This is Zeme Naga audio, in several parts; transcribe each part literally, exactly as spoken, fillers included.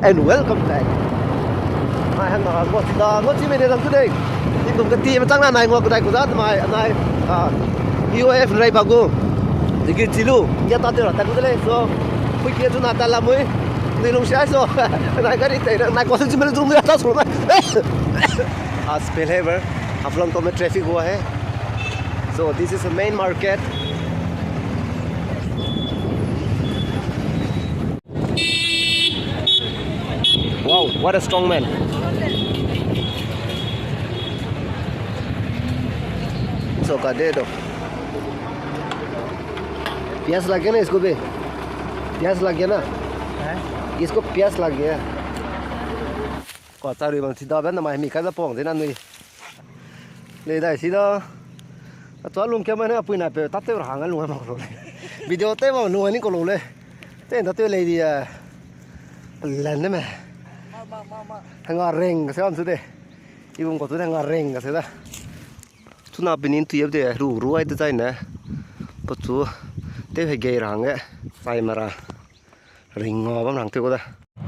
And welcome back. Mai hang na ngua chi da, ngua chi me ne lang ku dei. Tingkum kati me chang na nai ngua ku dai ku da mai, nai, ah, U A F rai ba gu. Digi chi lu, ya ta te ra ta ku de lei. So, pui kia chu na ta la mui. Ni lung sia so. Nai gari tai, nai ko sen chi me lu zung ya ta so mai. Ah, spillover. Haflong ko me traffic hua hai. So, this is the main market. Wow, what a strong man. So, ka de do. प्यास लग गया ना इसको भी? प्यास लग गया ना? हैं? इसको प्यास लग गया। Ko charui bang chi da ben na mai mi ka da pong de na nui. Lei dai si da. A tua lung kia mai na pui na pe ta te ra hang lung ma ko le. Video te ma lung ni ko le. Te ta te lei di a. Len de me. Hanga reng ka se am su de. I bung ko tu de hanga reng ka se da. Chuna pinin tu yeb de ru ru ai de zai ne. Pa chu te he gei ra hang e. Sai mara. Ring ngau bam rang te ko da.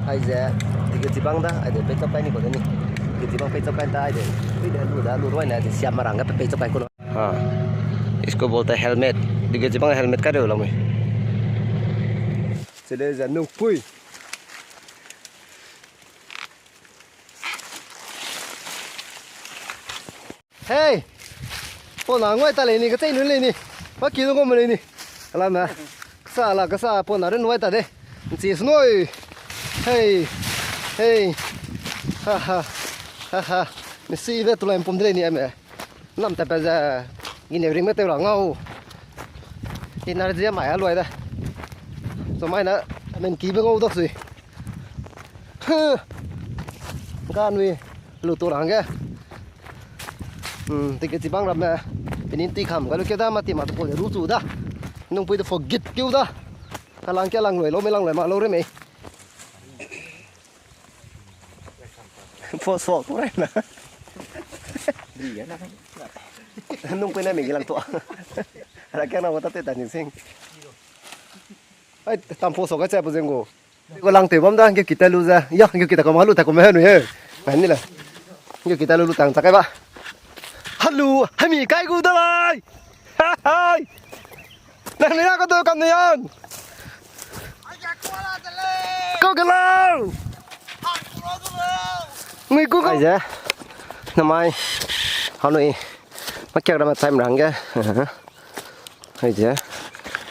Aize, digi chibang da, aide pei chap kai ni ko da ni. Digi chibang pei chap kai da, aide. Pui de lu da, lu roi na, aide siam marang ga pei chap kai ko. हाँ, इसको बोलते हैं helmet. Digi chibang helmet ka de lamui. Chele ze nung pui. Hey! Pona ngoi ta lei ni, kachei nun lei ni. Pa ki du ngom lei ni. Ala me. Kasa ala, kasa pona ren wai ta de. Nchi snoi. Hey. Hey. Ha ha. Ha ha. Mi si ve tu lai pum de lei ni ame. Nam ta pe ze. Gine ring me te ra ngau. Energy mai a luai da. So mai na men ki be ngau da sui. Ka nui lu tu rang ge. Hmm, digi chibang ram me. Pinin tui kham ga lu ke da ma ti ma tu ko de ru chu da. Nung pui de forget kiu da. Ka lang ke lang loi lo me lang loi ma lo re me. Pho so ko re na. Nung pui na me gi lang to. Ra ke na wa ta te ta ni sing. Ai, tam pho so ka che bu zeng go. Ko lang te bam da, ngeu kita lu ze. Ya, ngeu kita ko ma lu ta ko me hanu ye. Mai ni la. Ngeu kita lu lu tang ta kai ba. Halu, hami kai gu da lai. Hai. Nang ni na ko do kam ni an. Ko ke lau. Ngui ku ko. Ai ze. Namai. Hanui. Ma kya ra ma time rang ge. Hai ze,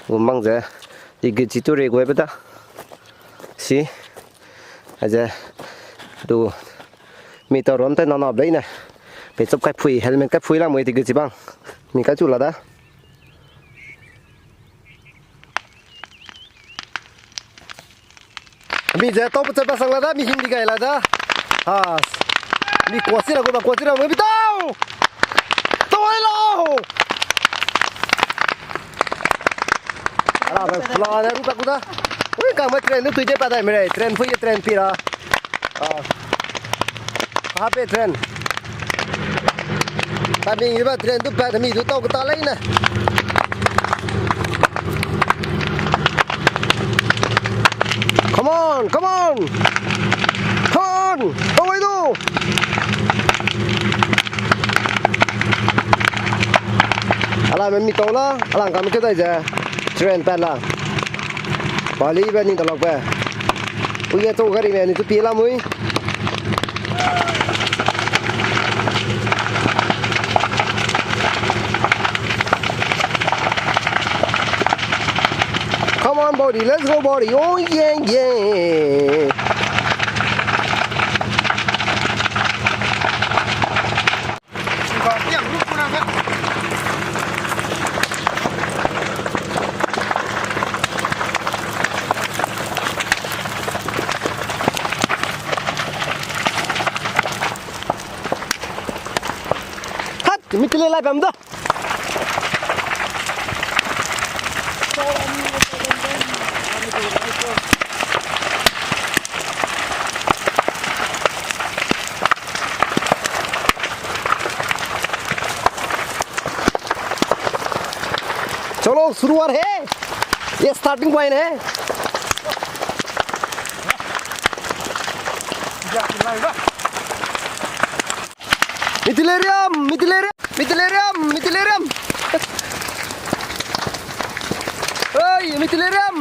gum bang ze, digi chi tu re gu ai be da. Si, hai ze, du, mi ta ron te na na blei ne. Pei chap kai phui, helmet kai phui la mui digi chibang. Mi kai chu la da. Mi ze tau pe chapa sang la da, mi hindi gai la da. Ha. Mi kuasi la gu ba kuasi la gu bi tau. Tau ai lau. Ala ba pla da ru ta ku da. Ui, ka ma train nu tui de pa dai me re, train pui train pi ra. Ah. Hape train. Taming iba train tu pa mi tu tau kata lai na. Come on, come on. Come on. Tau ai du. Ala me mi tau la, ala ka me ke dai ze. Train pa la. Pali be ni da lak be. Uye to gari me ni tu pi la mui. Come on, buddy, let's go, buddy. Oh, yeah, yeah. Hat, mi tile lai bam da. चलो, शुरुआत है, ये starting point है। Mitiliariam, mitiliariam, mitiliariam, mitiliariam. Hey, mitiliariam.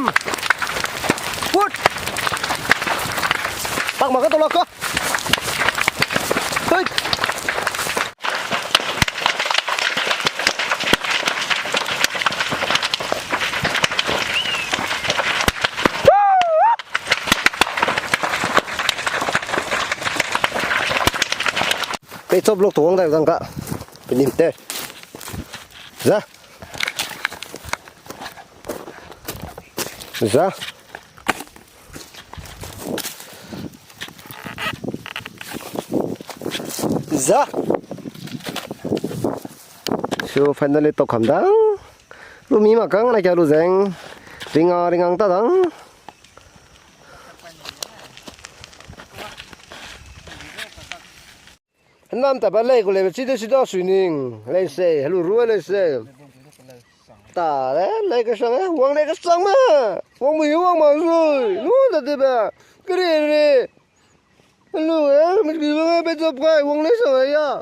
Put. Pak mak ka tolak ka. Hey. Pei chop lok tuang dai dang ka. Penim te. Za. Za. Za. So finally to kam dang. Lu mi ma kang na kia lu zeng. Ringa ringang ta dang. Henam ta ba lei ku lei be chi de chi da sui ning. Lei se, helu ru lei se. Ta le, lei ke sang e, wang lei ke sang me. Wang mu wang ma sui. Nu da de ba. Kere re. Helu e, mi ki wang e be zop kai, wang lei sang e ya.